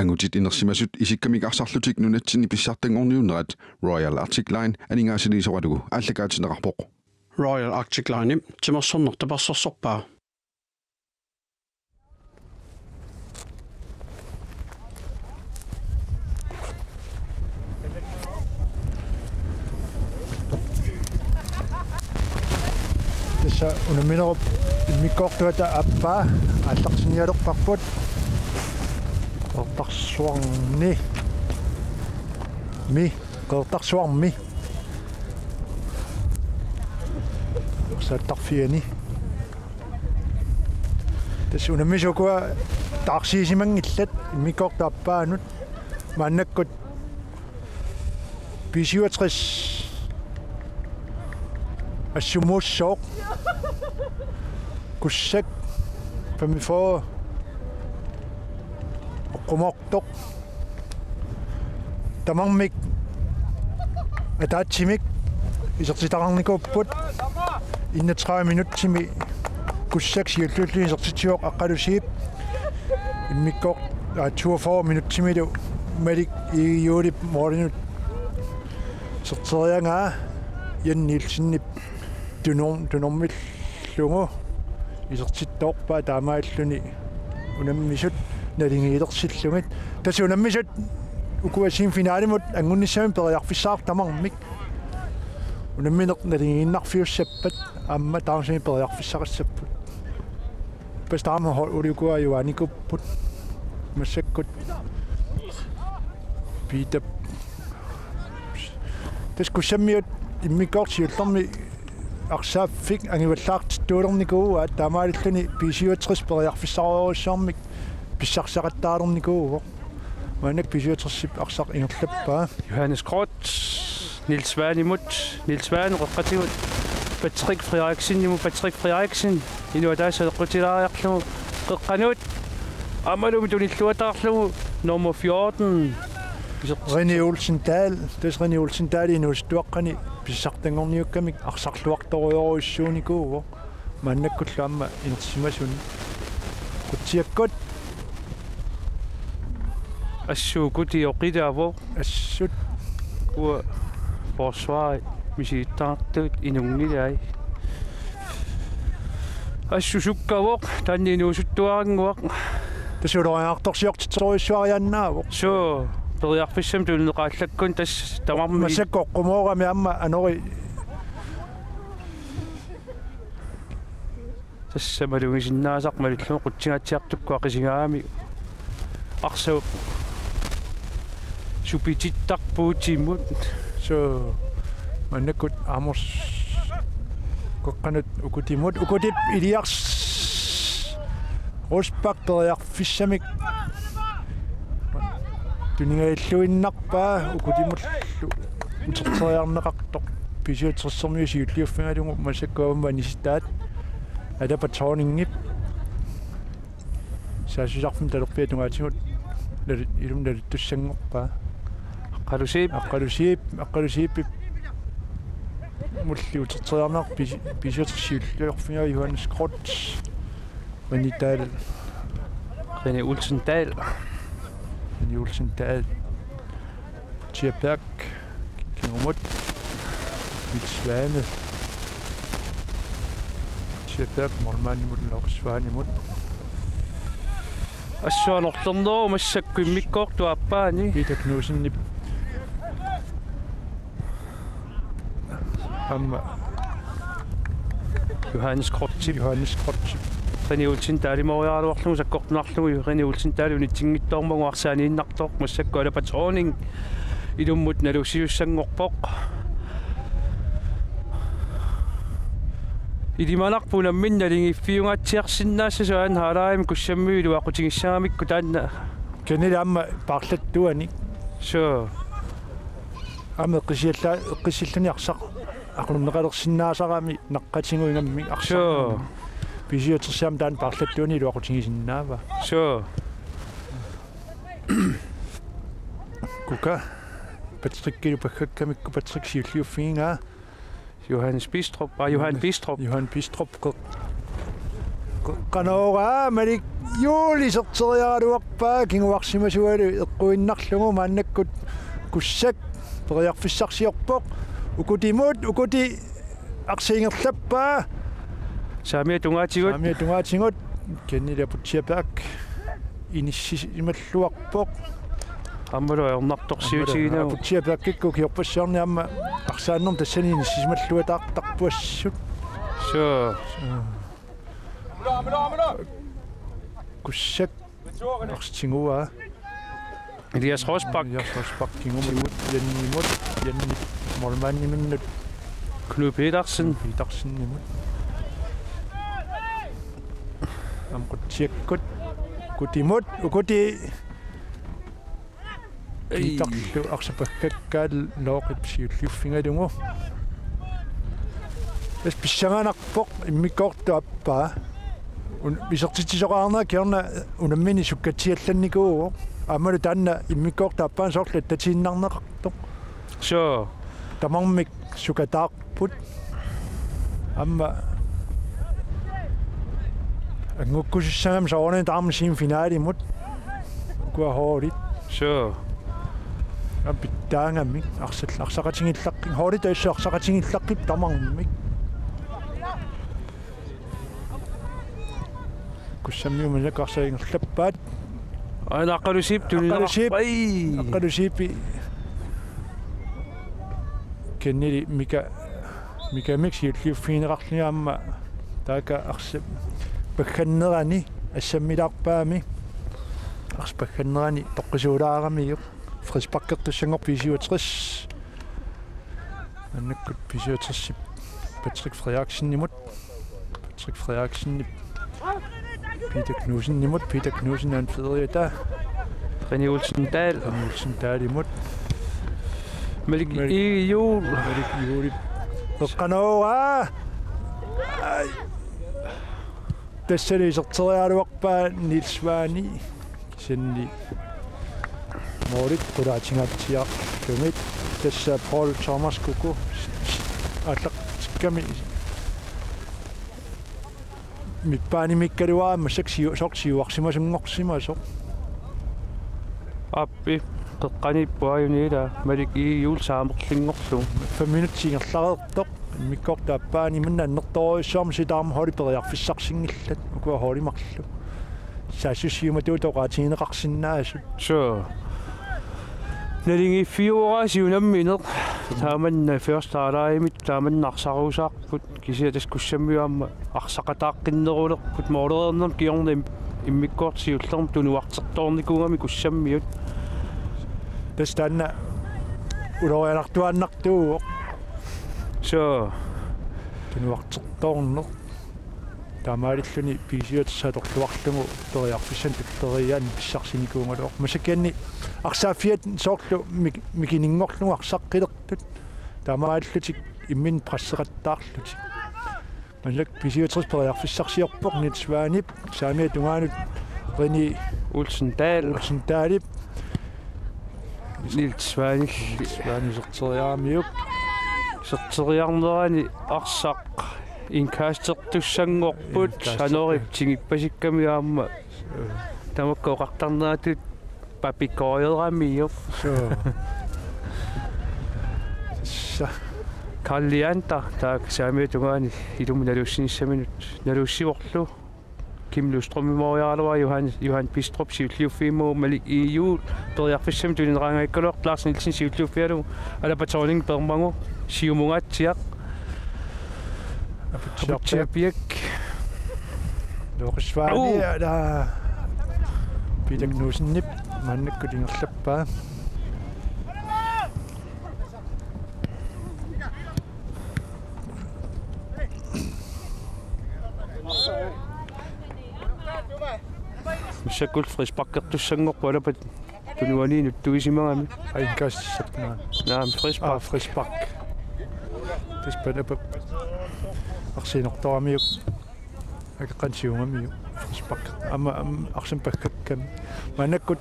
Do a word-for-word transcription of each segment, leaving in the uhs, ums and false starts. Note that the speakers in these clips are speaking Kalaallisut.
Angutit inersimasut isikkamik arsarlutik nunatsinni pissartanngorniunnerat Royal Arctic Line aningaasaliisoralugu aallakaatinneqarpoq. Royal Arctic Line timersorneq tapersersorpaa. Tassa unamminerup immikkoortuata aappaa aallartinnialerparput. Qeqertarsuarni. Mi, Qeqertarsuarmi. Saattarfiani. Tassa unammisut ukua taarsiisimanngillat immikkoortup aappaanut maannakkut B syvogtres assumuussooq. Kussak femogfyrre oqqumoortoq. Tamarmik ataatsimik isertitaqarnikuupput. Enogtredive minutsimi Kussak siulliulluni isertitsivoq Aqqalusiip. Immikkoortoq, aa, toogfyrre minutsimilu Malik Juulip målinut iserteriaraa Jan Nielsenip tunor-, tunormillugu isertittoorpaa taamaalilluni unammisut naligiilersillugit. Tassa unammisut ukua semifinalimut anngunnissamik periarfissaqartut tamarmik. Unammineq naligiinnarfiussappat aamma taamaasillutik periarfissaqassapput. Pas taama ho-, ulikua juanikuupput. Massakkut Piitap. Tassa Kussammiut immikkoortoq siullermik arsaaffik angivallaartittuulernikuuaat taamaalilluni B syvogtres periarfissarujussuarmik pissarsisaqattaalernikuuvoq. Maannakkut B syvogtresip arsaq ingerlappaa. Johannes Groth, Niels Svanemut, Niels Svane qeqqatigut, Patrick Frederiksenimut, Patrick Frederiksen, inuk ataaseq eqqutilaariarlugu, qeqqanut, aammalumi tunilluataarlugu, nummer fjorten. René Olsen Dahl, tassa René Olsen Dahl inuusuttuaqqani pissartanngorniukkamik arsarluartorujorujussuunikuuvoq. Maannakkullu aamma inersimasuni. Qutsiakkut. Assut ukutit oqilaavoq. Assut. Uanga forsvari misilittagaqartut inunngilai. Assut sukkavoq, taanna inuusuttuarannguaq. Tassa ulorianartorsiortitserujussuariaannaavoq. Suu, periarfissamik tunineqallakkuni tassa tamarmik. Massakkut oqqumoorami aamma anori. Tassa malugisinnaasaq malillugu qutsingaatsiartukkut aqisigaangami arsaq supitittarpoq utimut. Suu, maannakkut Amos qeqqanut ukutimut, ukutip Elias Rosbach periarfissamik tunigalluinnarpaa ukutimullu uterteriarneqartoq B syvogtressermiut siulliuffigalugu massakkut aamma anisitaat Alapa Thorningip saassussarfimmi talerpiata tungaatigut nalu-, ilumut naluttussanngorpaa. Aqqalusiip. Aqqalusiip, Aqqalusiipip mulli uterteriarneq B-, B syvogtres siulliorfigaa Johannes Groth. René Dahl. René Olsen Dahl. René Olsen Dahl. Tia Berg. Kingumut. Niels Svane. Tia Berg, målmandimut, Lars Svanemut. Assut anorlerneruvoq massakkut immikkoortup aappaani. Peter Knudsenip. Aamma Johannes Grothip. Johannes Grothip. René Olsen Dahl imoriaraluarlugu sakkortunarlugu René Olsen Dahl unitsinngitsoormagu arsaaniinnartoq massakkut Alapa Thorning ilumut nalussisussanngorpoq. Ilimanarpoq unammineq naligiiffiungaatsiarsinnaassasut aana halvlegimi Kussammiut iluaqutigissagamikku taanna. Kanila aamma paarlattuanik. Suu. Aamma eqqissillaa-, eqqissilluni arsaq aqunneqalersinnaasarami naqqatigut ingammik arsaq. Suu. B syvogtresip taanna paarlattuani iluaqutigisinnaavaa. Suu. Kuka Patrickilu paggakkamikku Patrick siulliuffigigaa. Johannes Bistrup, aa, Johan Bistrup. Johan Bistrup qe-, qe-, qanoraa Malik Juul iserteriaraluarpaa kinguarsimasualu eqquinnarlugu, maannakkut Kussak periarfissarsiorpoq. Ukutimut, Ukuti arsaq ingerlappaa. Saamiata tungaatigut. Saamiata tungaatigut. Kenneth Aputsiaq Bak inissisimalluarpoq. Aammalu ajornartorsiutiginagu. Aputsiaq Bakkikku ukiorpassuarni aamma arsaannermut tassani inissisimalluataartarpoq assut. Suu. Kussak arsaq tiguaa. Elias Rosbach. Elias Rosbach kingumut, Jannimut, Janni målmandiminnut. Knud Petersen. Petersenimut. Aamma Kussiakkut. Ukutimut, Ukuti. Ei. Peterlu arsaq paggakkaat Looqip siulliuffigalugu. Tassa pissanganarpoq immikkoortup aappaa. Un-, isertitsisoqarnera kingorna unammineq sukkatsiallannikuuvoq. Aammalu taanna immikkoortup aappaani soorlu attatiinnarneqartoq. Suu. Tamarmik sukataarput. Aamma anngukkusussagami soorunami taama semifinalimut. Ukua holdit. Suu. Aamma pitsaagami arsal-, arsaqatigiillaqqi-, holdit tassa arsaqatigiillaqqippoq tamarmik. Kussammiut maannakkut arsaq ingerlappaat. Aana Aqqalusiip tunineqarpoq. Aqqalusiip. Ai. Aqqalusiipi. Kenneth Mika, Mikamik siulliuffigineqarluni aamma taakku arsaq paggannerani assammilaarpaami. Arsaq paggannerani toqqisuulaaramiuk. Frisparkertussanngorpoq B syvogtres. Maannakkut B syvogtres Patrick Frederiksenimut. Patrick Frederiksenip Peter Knudsenimut, Peter Knudsen anføreriata. René Olsen Dahl. René Olsen Dahlimut. Malik Malik. Egede Juul. Malik Juulip. Eqqanooraa. Ai. Tassani iserteriaraluarpaa Niels Svani. Kisianni målit qulaatingaatsiarlugit. Tassa Paul Thomas Kuku aallartikkami midtbanemiikkaluarami, massakkut siu-, soorlu siuarsimasunngorsimasoq. Aappi, qeqqaniippoq aajuna ilaa, Malik Egede Juul saamerlinngorlugu. Fem minutsit ingerlareertoq, immikkoortup aappaani manna annertoorujussuarmik, taama holdit periarfissarsinngillat, ukua holdit marluk. Saassussiummatuut oqaatigineqarsinnaasut. Suu. Naligiiffiuvoq aasiit unammineq. Taamanna første halvlegimit taamanna arsaruusaarput. Kisianni tassa Kussammiut aamma arsaqataaqqinnerulerput, målereernermi kingorna im-, immikkoortut siullermi tunuartertoornikuugamik Kussammiut. Tassa taanna ulorianartuaannartuuvoq. Suu. Tunuartertoorneq. Taamaalilluni B syvogtres atorluarlugu periarfissanik tulleriiaannik pissarsinikuugaluarpoq. Massakkanni arsaaffiat soorlu mik-, mikininngorlugu arsaqqilertut. Taamaalillutik imminnut presseqattaarlutik. Maannakkut B syvogtres periarfissarsiorpoq Niels Svanip, saamiata tungaanut René Olsen Dahl. Olsen Dahlip. Niels Svanip. Niels Svanip iserteriaramiuk. Iserteriarnerani arsaq indkastertussanngorput. Indkaster-, Sanorip tigippasikkamik aamma. Suu. Tamakku oqartarneratut papikooramiuk. Suu. Tassa. Karl Leander, taakku saamiata tungaani ilumut naluussinissaminut naluussivorlu. Kim Lystrømimooriaraluaq, Johan, Johan Bistrup siulliuffigimmagami, Malik Egede Juul periarfissamik tunineqaangakkaluartoq, Lars Nielsen siulliuffigalugu, Alapa Thorning peermagu, siumungaatsiaq. Aputsiaq Piak. Aputsiaq Piak. Looqi Svani, au, ala. Peter Knudsenip maannakkut ingerlappaa. Massakkut frisparkertussanngorpoq Alapat tunuaniinnut tuisimagami. Ai, indkastissappat. Naamik, frispark. Aa, frispark. Tassa Alapat arsiinortoramiuk. Akeqqanik siugamiuk. Frispark. Aamma, aamma arsamik paggakkami. Maannakkut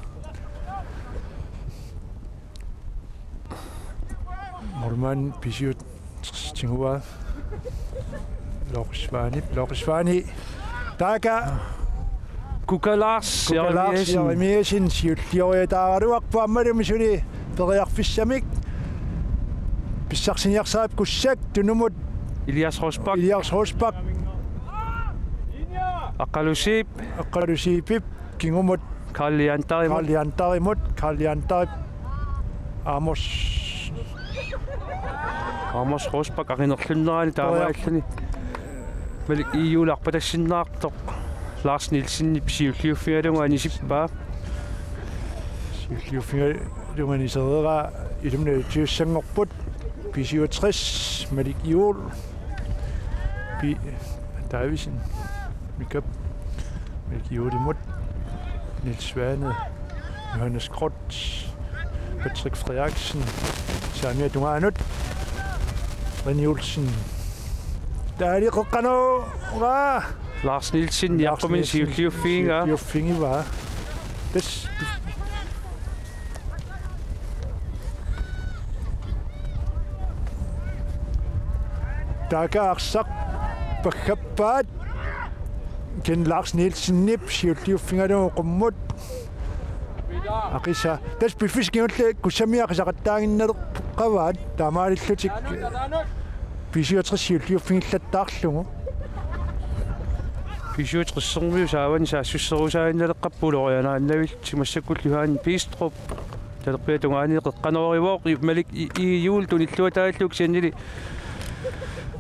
målmand B syvogtres tiguaa. Looqi Svanip, Looqi Svani. Taakku. Kuka Lars Kuka Lars Jeremiassen. Jeremiassen siullioriataaraluarpoq aammalumi suli periarfissamik. Pissarsiniarsarippoq Kussak tunumut. Elias Rosbach. Elias Rosbach. Aqqalu Zeeb. Aqqalu Zeebip kingumut. Karl Jantarimut. Karl Jantarimut. Karl Jantarip. Amos. Amos Rosbach aqinerlunnerani taamaalilluni. Malik E. Juul arpatassinnaartoq. Lars Nielsenip siulliuffigalugu anisippaa. Siulliuffigalugu anisereeraa ilummut nalutiussanngorput. B syvogtres, Malik Juul. B. Davidsen. Mikap. Malik Juulimut. Niels Svane. Johannes Krotz. Patrick Frederiksen. Saamiata tungaanut. René Olsen. Taali qeqqanooraa. Lars Nielsen, Lars Nielsen, siulliuffigigaa. Siulliuffigigaa. Tassa. Taakku arsaq paggappaat. Kisianni Lars Nielsenip siulliuffigalugu qummut. Aqisa. Tassa piffissap kingullermi Kussammiut aqisaqattaaginnalerput qavaat. Taamaalillutik B syvogtres siulliuffigillattaarlugu. B syvogtres-ermiut saavani saassusserusaaginnaleqqapput ulorianaannavillutik. Massakkullu Johan Bistrup talerpiata tungaani qeqqanoorivoq, Malik E. Juul tunilluataallugu kisiannili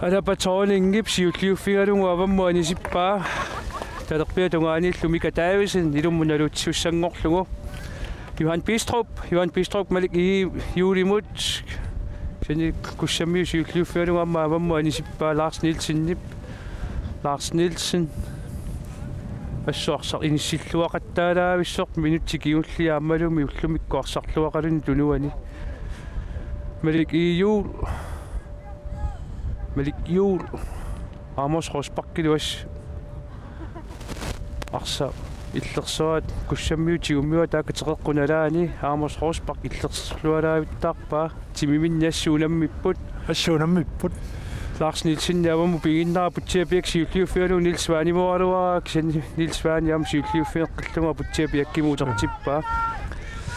Alaba Thorningip siulliuffigalugu avammut anisippaa. Talerpiata tungaaniillu Mika Davidsen ilummut nalutiussanngorlugu. Johan Bistrup, Johan Bistrup Malik E. Juulimut. Kisianni Kussammiut siulliuffigalugu aamma avammut anisippaa Lars Nielsenip. Lars Nielsen. Assut arsaq inissilluaqattaalaavissoq minutsit kingulliit aammalumi ullumikkut arsarluaqaluni tunuani. Malik E. Juul. Malik Juul. Amos Rosbachillu assut arsaq illersoraat Kussammiut tigummivaat taakku teqeqqut nalaani. Amos Rosbach illersorlualaavittaarpaa. Timiminni assut unammipput. Assut unammipput. Lars Nielsen avammut piginnarpaa, putsiap piakka siulliuffigalugu Niels Svanemooraluaraa, kisianni Niels Svane aamma siulliuffigeqqillugu putsiap piakkimut utertippaa.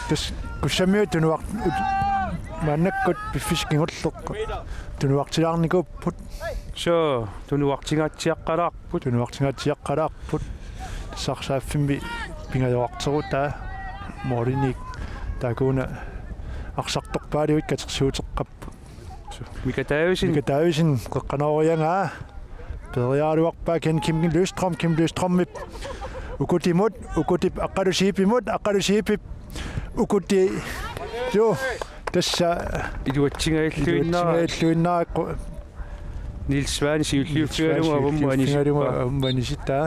Tassa Kussammiut tunuar-, ut-, maannakkut piffissap kingullermi tunuartilaarnikuupput. Suu, tunuartingaatsiaqqalaarput. Tunuartingaatsiaqqalaarput. Tassa arsaaffimmi pingajorarterutaa målimiit taakkuuna arsartorpaaluit katersuuteqqapput. Mika Davidsen. Mika Davidsen, qeqqanooriagaa. Peeriaraluarpaa Ken Kim Løvstrøm, Kim Løvstrømip. Ukutimut, Ukutip, Aqqalu Zeebimut, Aqqalu Zeebip. Ukuti. Joo, tassa. Iluatsingajalluinnaa-. Iluatsingajalluinnaarakku. Niels Svane siulliuffigalugu avammut anisippaa. Avammut anisippaa.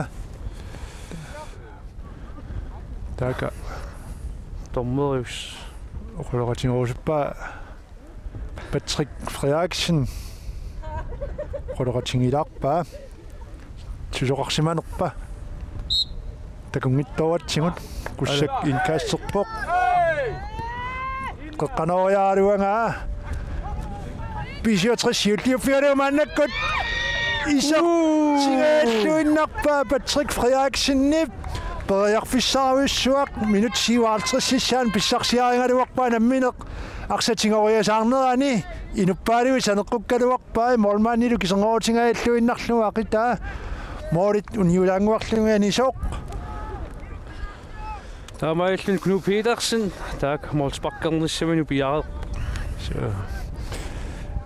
Taakku. Dommerius. Oqaloqatigerusuppaa Patrick Frederiksen. Oqaloqatigilaarpaa. Susoqarsimanerpa. Takunngitsoorput Kussak indkasterpoq. Qeqqanooriaraluaraa. B syvogtres siulliuffigalugu maannakkut. Isertsingajalluinnarpaa Patrick Frederiksenip. Periarfissarujussuaq minutsit syvoghalvtredsissaanni pissarsiarigaluarpaa nammineq. Arsaq tigoriasaarnerani inuppaaluit saneqqukkaluarpai, målmandilu kiserngortingajalluinnarlugu aqitaa. Målit uniulaannguarlugit anisoq. Taamaalilluni Knud Petersen taakku målsparkernissaminut piareerpoq. Suu.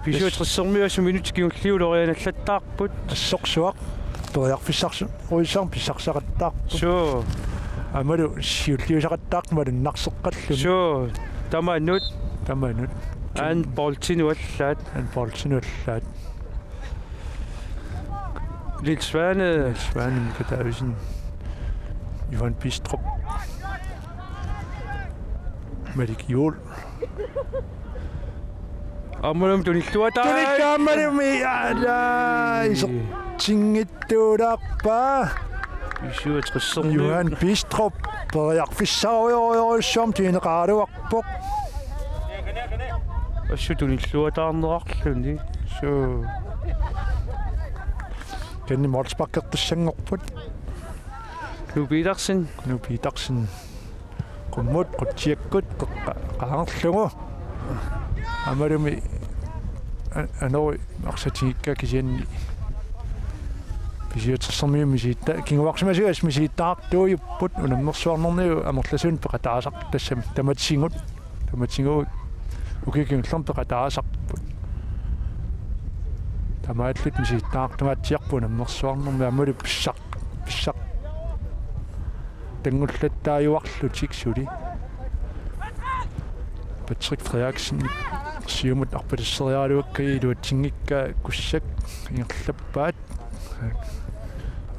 B syvogtres-ermiut assut minutsit kingulliit ulorianallattaarput. Assorsuaq. Periarfissarsu-, uissaaq pissarsisaqattaarpoq. Suu. Aammalu siulliusaqattaarpoq malunnarseqqalluni. Suu. Tamanut. Tamanut. An Poulsenip allaat. An Poulsenip allaat. Niels Svane. Niels Svane, Mika Davidsen. Johan Bistrup. Malik Juul. Aammalumi tunilluataa. Tunilluaammalumi, alaa, isertinngittuulaarpaa. B syvogtres-ermiut. Johan Bistrup, periarfissarujorujussuarmik tiguneqaraluarpoq. Assut tunilluataarnerarluni. Suu. Kisianni målsparkertussanngorput. Nuuk Petersen. Nuuk Petersen. Qummut, qutsiakkut, qeqqa-, qaangerlugu. Aammalumi a-, anori arsaq tigikkaa kisianni B-syvogtressermiut misigitta-, kinguarsimasuat misigittaartuujupput unammersuarnermiut amerlasuunik peqataasarput tassami tamatigut. Tamatigut ukiut kingullerni peqataasarput. Taamaalillutik misigittaartungaatsiarput unammersuarnermi aammalu pissaq-, pissaq-, tanngullattaajuarlutik suli. Patrick Frederiksen siumut arpatasseriaraluakka iluatsinngikkaa Kussak ingerlappaat.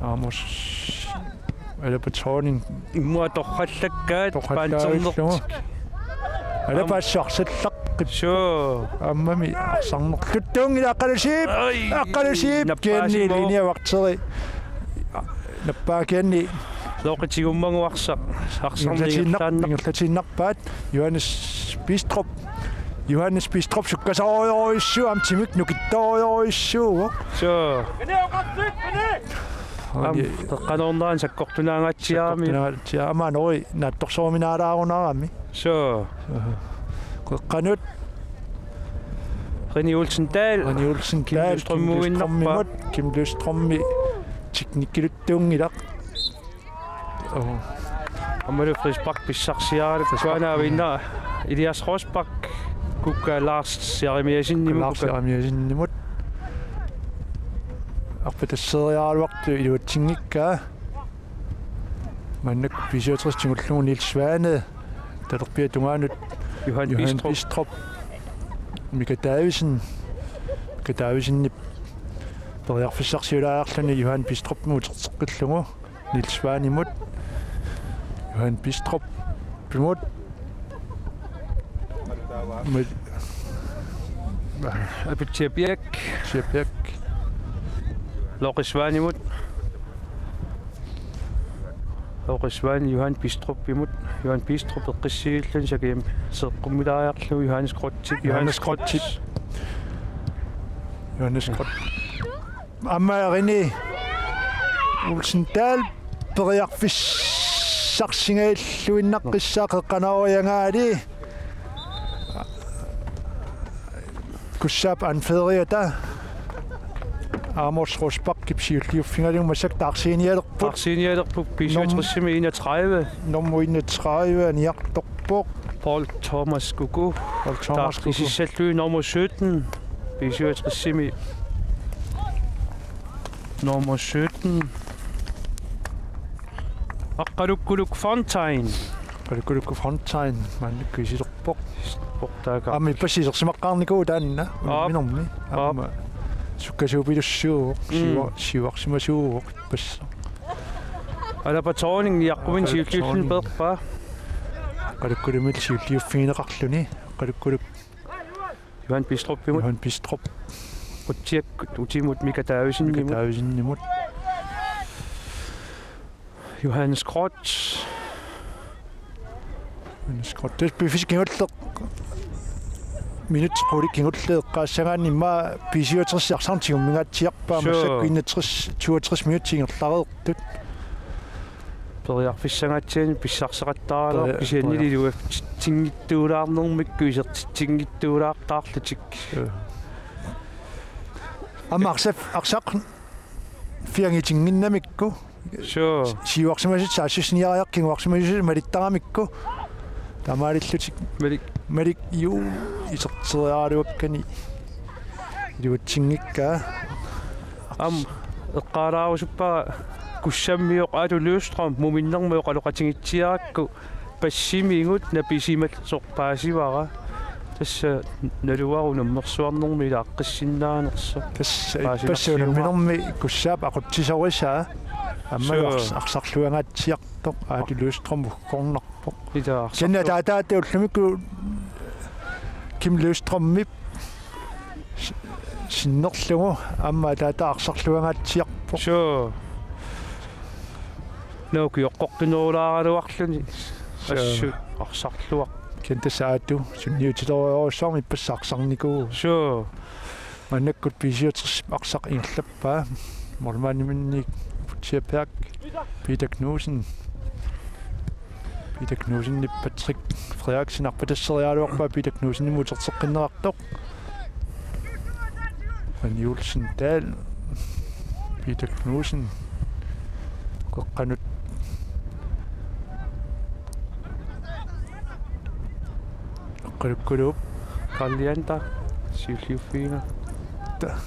Amos Alapatooning. Immua torrallakkaat torrallaavillugu. Pansernertik. Alapaassaq arsallaqqippoq. Suu. Aammami arsarnerluttuunngilaq Aqqalusiip. Ai, Aqqalusiip nappaasimo. Kianni linjavagteri. Nappaa kianni. Looqi tigummagu arsaq. Arsarniit ingerlatiinnaq-, ingerlaanna-, ingerlatiinnarpaat. Johannes Bistrup. Johannes Bistrup sukkasoorujorujussuuvoq, aamma timik nukittoorujorujussuuvoq. Suu. Aamma qeqqanoornerani sakkortunaangaatsiarami. Sakkortunaangaatsiarami, aamma anori naatsorsuuminaalaarunarami. Suu. Qeqqanut. René Olsen Dahl. René Olsen Dahl, Kim Løvstrøm-, Kim Løvstrøminnarpaa. Løvstrømimut, Kim Løvstrømi teknikkiluttuunngilaq. Oo. Aammalu frispark pissarsiaraluarlugu. Frispark. Kuanaavinna Elias Rosbach, Kukka Lars Jeremiassenimut. Lars Jeremiassenimut. Arpatasseriaraluartoq iluatsinngikkaa. Maannakkut B-syvogtres tigullugu Niels Svane. Talerpiata tungaanut Johan, Johan Bistrup. Bistrup. Mika Davidsen. Mika Davidsenip periarfissarsiulaariarluni Johan Bistrupimut uterteqqillugu. Niels Svanemut. Johan Bistrupimut. Mut. Abid Tjepiak. Tjepiak. Looqi Svanemut. Looqi Svane Johan Bistrupimut. Johan Bistrup eqqissigilluni sakiam seeqqummilaariarlugu Johannes Krottip. Johannes Krottip. Johannes Krottip. Aamma René Olsen Dahl periarfissarsingajalluinnaqqissaaq qeqqanooriangaali. Kussaap anføreriata Amos Rosbachip siulliuffigalugu massakkut taarsiinialerput. Taarsiinialerput B-syvogtresimi enogtredive. Nummer enogtredive aniartorpoq. Paul Thomas Kuku. Paul Thomas Kuku. Taarsiissallugu nummer sytten. B-syvogtresimi nummer sytten. Aqqalukkuluk Fontaine. Aqqalukkuluk Fontaine, maannakkut isilerpoq. Isilerpoq taakku. Aamma ippassaq isersimaqqaarnikuuvoq taanna. Aap. Unamminermi. Aap. Aamma sukkasuupilussuuvoq, mm, siua-, siuarsimasuuvoq ippassaq. Alaba Thorning niaqquminnga siulliulluni peerpaa. Aqqalukkulumillu siulliuffigineqarluni. Aqqalukkuluk Johan Bistrupimut. Johan Bistrup. Qutsiakkut utimut Mika Davidsenimut. Mika Davidsenimut. Johannes Krotz. Johannes Krotz. Tassa piffissaq kingulleq. Minutsit qulit kingulliit eqqaassagaanni immaqa B-syvogtres arsaq tigummigatsiarpaa. Suu. Massakkut enogtres, toogtres minutsit ingerlareertut. Periarfissangaatsianik pissarseqattaaraluarpoq. Peria-, kisiannili periarf-, iluatsitsinngitsuulaarnermikku isertitsinngitsuulaartaarlutik. Suu. Aamma arsaq, arsaq fiangitinnginnamikku. Suu. Siuarsimasut saassussiniariarlugit kinguarsimasut malittaramikku. Taamaalillutik. Malik. Malik juu iserteriaraluakkani. Iluatsinngikkaa. Aamma eqqaalaarusuppara Kussammioq Aatu Løvstrøm muminnermut oqaloqatigitsiarakku passimigut napisimasoq paasivara. Tassa naluara unammersuarnermi ilaaqqissinnaanngitsoq. Tassa paasinersiumaa. Ippassaq unamminermi Kussaap aqutsisorisaa. Aamma. Suu. Ars-, arsarluangaatsiartoq Aatu Løvstrøm uggornarpoq. Ila arsarlu-. Kisianni ataataata ullumikkut Kim Løvstrømip s-, sinnerlugu aamma ataataata arsarluangaatsiarpoq. Suu. Nuuk ukiortortunerulaaraluarluni. Suu. Assut arsarluarpoq. Kisianni tassa Aatu sunniutileriarujussuarmik ippassaq arsarnikuuvoq. Suu. Maannakkut B-syvogtres arsaq ingerlappaa. Målmandiminniit Kutsiapiaq, Peter Knudsen. Peter Knudsenip Patrick Frederiksen arpatasseriaraluarpaa, Peter Knudsenimut uterteqqinnerartoq. Rene Olsen Dahl, Peter Knudsen. Qeqqanut. Qeqqalukkuluk. Karl Leander, siulliuffigiga. Ta-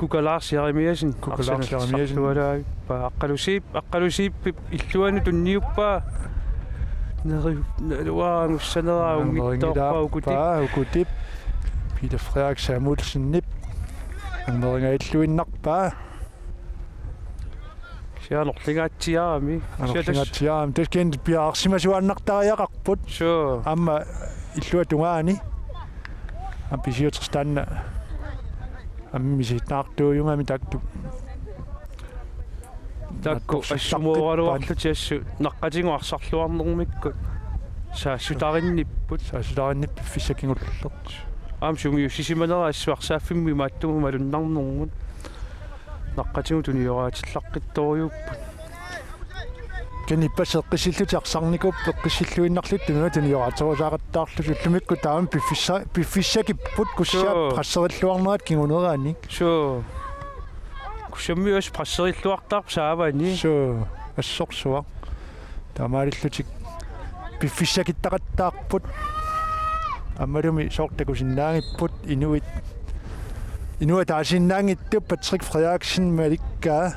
Kuka Lars Jeremiassen. Kuka Lars Jeremiassen. Aqqalusiip, Aqqalusiip illuanut tunniuppaa. Neri-, naluara angussaneraa, unngittoorpaa Ukutip. Ukutip. Peter Frederik Samuelsenip. Angumeringajalluinnarpaa. Sianerlingaatsiarami. Anerlingaatsiarami. Tassa kisianni piareersimasuaannartariaqarput. Suu. Aamma illuatungaani. Aamma B-syvogtres taanna. Aamma misilittaartuujugami taakku. Taakku naatsorsuuttarput assumooraluarlutik assut naqqatigut arsarluarnermikkut. Saassutarinnipput. Saassutarinnipput piffissaq kingulleq. Aamma sumiussisimanera assut arsaaffimmi imaattumut malunnarnermut. Naqqatigut tunioraatillaqqittorujuupput. Kisianni ippassaq eqqissillutik arsarnikuupput, eqqissilluinnarlutik tunuani tunioraatsorusaaqattaarlutik ullumikkut taama piffissa-, piffissakipput Kussiap. Suu. Presserilluarnerat kinguneranik. Suu. Kussammiut presserilluartarput saavani. Suu, assorsuaq. Taamaalillutik piffissakittaqattaarput. Aammalumi sooq takusinnaagipput inuit. Inuit taasinnaanngitsut Patrick Frederiksen malikkaa.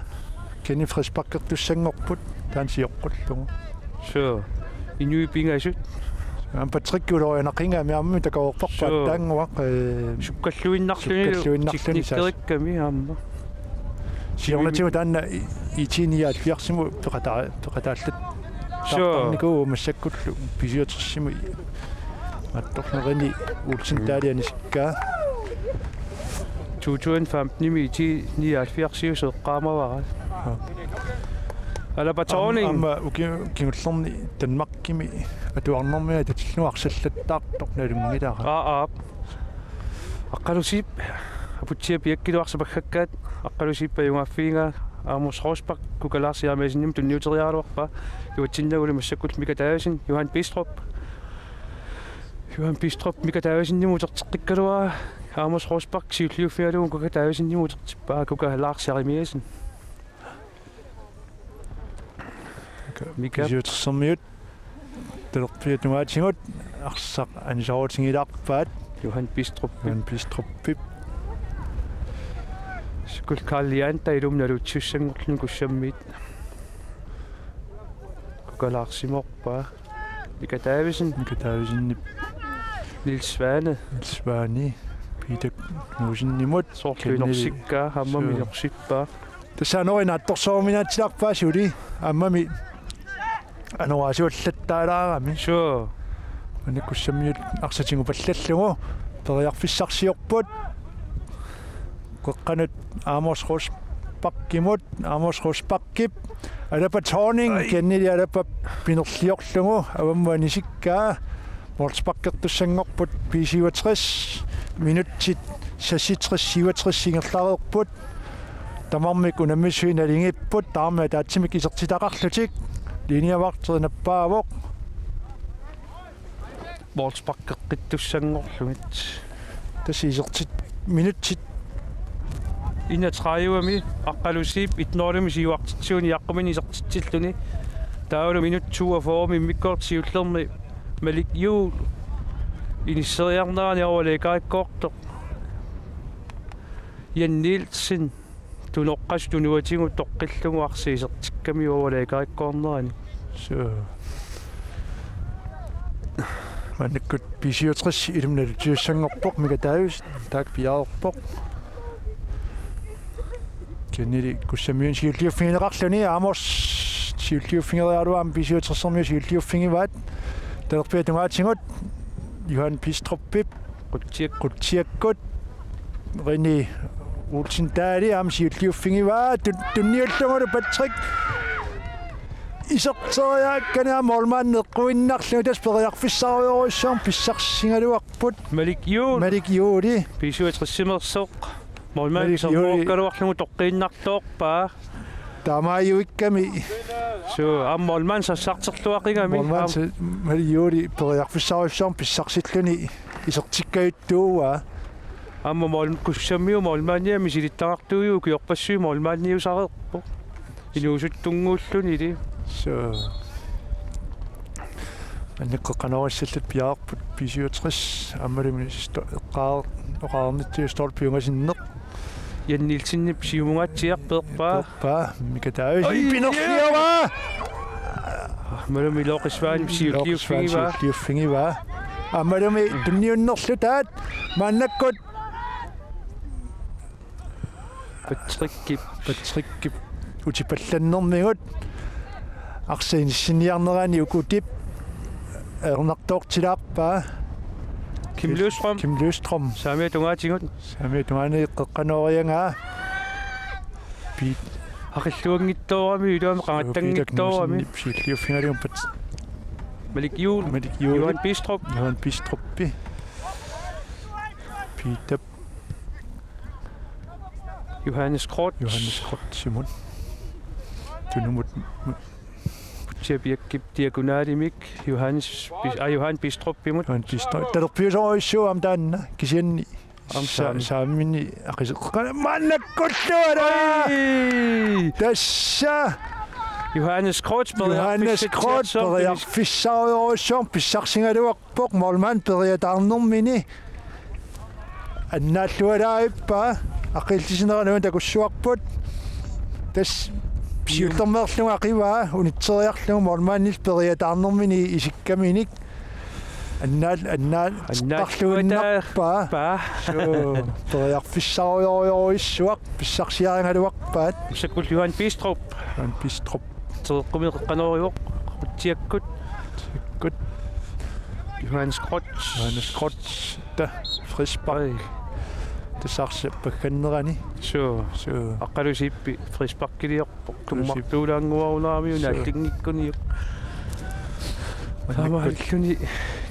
Kisianni frisparkertussanngorput taanna sioqqullugu. Suu. Inuit pingasut. Aamma Patrick ulorianaqigami aamma takoreerparput. Suu. Taannguaq, ee, sukkalluinnarluni, sukkalluinnarluni teknikkerikkami aamma. Siornatigut taanna i-, IT nioghalvfjerdsimut peqataa-, peqataallat. Suu. Taartarnikuuvoq massakkullu B-syvogtresimut. Mattornerini Olsen Dahlia nisikkaa. To tusind femtenimi IT nioghalvfjerdsiusoq eqqaamavara. Aa. Alaba Thorning. Aam-, aamma uki-, kingullerni Danmarkimi atuarnermini atatillugu arsallattaartoq nalunngilara. Aa, aap. Aqqalusiip, Aputsiaq piakkilu arsaq paggakkaat, Aqqalusiip ajugaaffigigaa, Amos Rosbach, Kuka Lars Jeremiassenimut tunniuteriaraluarpaa, iluatsinnagulu massakkullu Mika Davidsen, Johan Bistrup. Johan Bistrup, Mika Davidsenimut uterteqqikkaluaraa, Amos Rosbach, siulliuffigalugu Kuka Davidsenimut utertippaa, Kuka Lars Jeremiassen. Mika. B-syvogtresermiut. Talerpiata tungaatigut arsaq anisoorutigilaarpaat. Johan Bistrup. Johan Bistrupip. Sukul Karl Leander ilumut naluuttussanngorluni Kussammiit. Kuka Larsimoorpaa. Mika Davidsen. Mika Davidsenip. Niels Svane. Niels Svane. Peter Knudsenimut. Soorlu Kennedy. Inorsikkaa, aammami. Suu. Inorsippaa. Tassa anori naatsorsooruminaatsilaarpaa suli, aammami anorersuallattaalaarami. Suu. Maanna Kussammiut arsaq tigupallallugu periarfissarsiorput. Qeqqanut Amos Rosbachimut, Amos Rosbachip, Alaba Thorning, ai. Kennedy Alaba pinerliorlugu, avammut anisikkaa, målsparkertussanngorput B-syvogtres, minutsit seksogtres syvogtres ingerlareerput, tamarmik unammisui nalingipput, tamarmik ataatsimik isertitaqarlutik, linjevagteri nappaavoq. Målsparkeqqittussanngorlugit. Tassa isertit-, minutsit. Enogtredivemi Aqqalusiip et nul-imik siuartitsisunik iaqquminik isertitsilluni. Taavalu minut toogfyrremi immikkoortut siullermi Malik Juul inisseriarnerani overlæggerikkoortoq. Jan Nielsen. Tunoqqasut tunuatigut toqqillugu arsaq isertikkamiuk overlæggerikkoornerani. Suu. Maannakkut B-syvogtres ilumut naluuttussanngorpoq, Mika Davidsen taakku piareerpoq. Kisianni Kussammiunut siulliuffigineqarluni, Amos siulliuffigeriaraluarami, B-syvogtresermiut siulliuffigivaat. Talerpiata tungaatigut Johan Bistrupip. Qutsiak-, Qutsiakkut. Rene Olsen Dahl aamma siulliuffigivaa, tun-, tunniullugulu Patrick. Iserteriaakkani aamma målmandip eqquinnarlugu, tassa periarfissarujorujussuarmik pissarsigaluarput. Malik Juul. Malik Juuli. B-syvogtres-imersoq. Målmand Malik Juuli. Samuukkaluarlugu toqqiinnartoorpaa. Taamaajuikkami. Suu, aamma målmand sassarterluaqigami. Målmand sa-, Malik Juuli periarfissarujussuarmik pissarsilluni isertikkajuttuuaa. Aamma mål-, Kussammiut målmandia misilittagaqartuujuuvoq, ukiorpassuit målmandiusareerpoq. Inuusuttunnguullunili. Suu. Annikkeqqanoorissallit piaarput B syvogtres, aammalumi sto-, eqqaar-, oqarnitsiu stolpi ungasinneq. Jan Nielsenip siumungaatsiaq peerpaa. Peerpaa, Mika Davidsen. Oj, pinerliavaa! Aammalumi Lokisvaanip siulliuffigivaa. Lokisvaanip siulliuffigivaa. Aammalumi tunniunnerlu taat, maannakkut. Patrickip. Patrickip utipallannermigut. Arsaq inissiniarnerani ukutip ajornartoortilaarpaa. Kim Løvstrøm. Kim Løvstrøm. Saamiata tungaatigut. Saamiata tungaani qeqqanooriagaa. Piit. Aqilluanngitsoorami, iluamik qangattanngitsoorami. Siulliuffigalugu Pat-. Malik Juul. Malik Juul. Johan Bistrup. Johan Bistruppi. Piitap. Johannes Krotz. Johannes Krotz, Simon. Tunumut, mut. Putsia Piakkip diagonalimik. Johannes Bis-, aa, Johan Bistrupimut. Johan Bistrup. Talerpiusorujussuuvoq aamma taanna. Kisianni. Aamma sa-, saammi. Saamini aqiseqqana. Maannakkullu alaa! Oi! Tassa! Johannes Krotz, Johannes Krotz, periarfissarujorujussuarmik pissarsigaluarpoq, målmand periataarnermini. Annaalluaraavippaa, aqillisinera nuan takussuarput. Tassa siullermeerlunga aqivaa, unitseriarlugu målmandillu periataarnermini isikkaminik. Annaal-, annaal-, annaalluinnarpaa. Paa. Suu, periarfissarujorujussuaq, pissarsiarigaluarpaat. Massakkut Johan Bistrup. Johan Bistrup. Tereqqumi qeqqanoorivoq. Utsiakkut. Utsiakkut. Johannes Krotz. Johannes Krotz. Ta, frispark. Ai. Tassarsi paggannerani. Suu. Suu. Aqqalusiippi frisparkiliorpoq. Tummartuulaannguarunaramiuk naallinngikkuniuk. Taamaalluni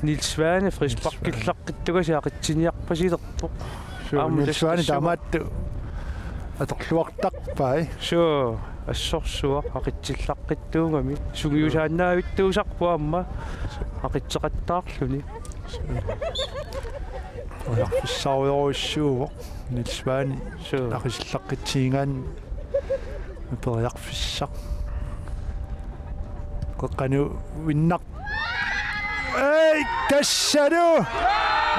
Niels Svane frisparkillaqqittugasik aqitsiniarpasilerpoq. Suu, aamma Niels Svane taamaattoq atorluartarpai. Suu, assorsuaq aqitsillaqqittuugami. Sungiusaannaavittuusarpoq aamma aqitseqattaarluni. Periarfissarujorujussuuvoq Niels Svane. Suu. Aqisillaqqitsigigaanni periarfissaq. Qeqqanuinnaq. Ei, tassalu!